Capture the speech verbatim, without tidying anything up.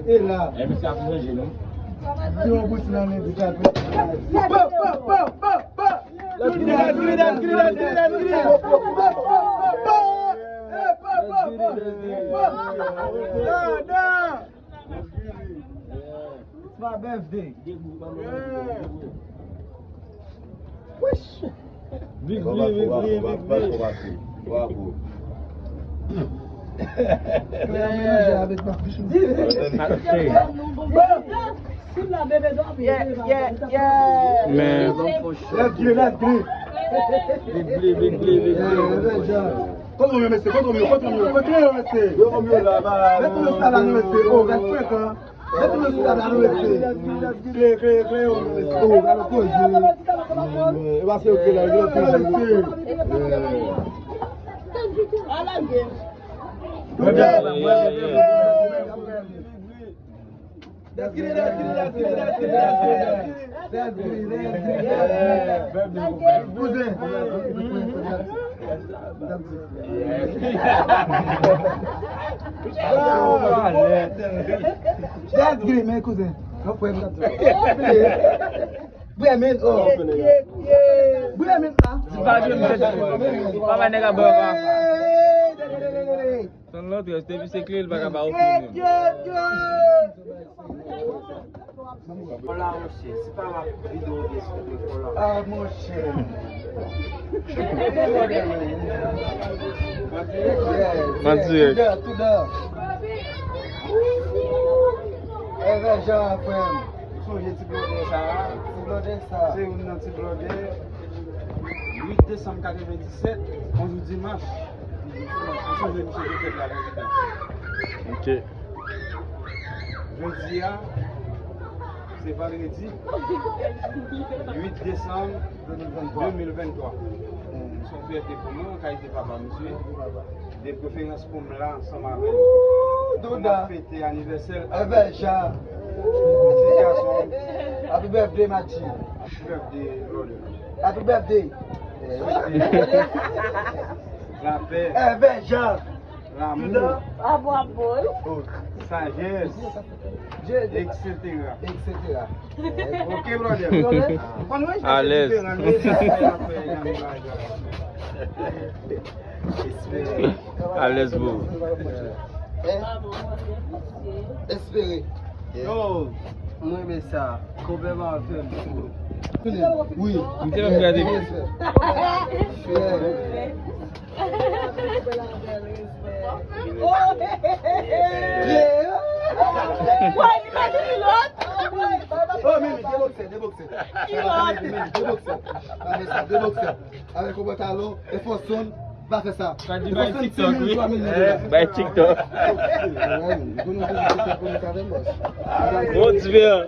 E la. Yo, bouti nan lendi, sa fè. Let's get it, let's get it, let's get it, let's get it, let's get it. Let's get it, let's get it. It's my birthday. Big Bli, Big Bli, Big Bli. Bravo. Klè melanje avèk Marc Duchamp. Yeah, yeah, yeah. Man. Let's get it, let's get it. Big Bli, Big Bli, Big Bli. Kote w ye, mesye? Kote w ye? Kote w ye? Kote w ye, mesye? Yo, yo la, ba. Mete nou sa la, nou, mesye. Oh, rèt frekan. Mete nou sou tab la, nou, mesye. Klè, klè, klè, yo, mesye. Oh, gade koze. E pa se yo ki la, yo ki la. Mesye. Let's get it, let's get it, let's get it, let's get it, let's get it, let's get it. Kouzen. Let's get it, man, kouzen. Non, frè m. Bremen, oh. Bremen, ah. Di pa di m se pa pa nèg a bò pa. Hey, hey, hey, hey, hey. Son lòt rès, depi se kle, l pa ka ba okenn moun. Hola, monchè, se pa la videyo de sou le hola. Ah, monchè. An dirèk. Tout dan, tout dan. Evè Jan, frè m. Ou sonje ti blòdè sa a? Ti blòdè sa. Se youn nan ti blòdè. Uit desanm katrevenndisèt, yon jou dimanch. Ou sonje misye te fèt la, la. Ok. Jodi a, se vandredi uit desanm de mil venntwa. Se yon fyète pou mwen, an kalite papa misye. De preferans pou m la ansanm avè l. Pou m ap fete anivèsè l. Evè Jan. Ti gason. Happy birthday, Maji. Happy birthday, brother. Happy birthday. Lapè. Evè Jan. Lanmou. Abo, abo. Sajès. Etsetera. Etsetera. Ok, brother. Alèz. Alèz, bro. Espere. Yo, mwen renmen sa. Konpè pa fè m. Wi. M te menm gade. Oh, men, men, de boksè, de boksè. De boksè. Avè sa, de boksè. Avèk yon pantalon, e fò sonn, pa fè sa. Sa di bay TikTok, wi. Bay TikTok. Bon, ti byen.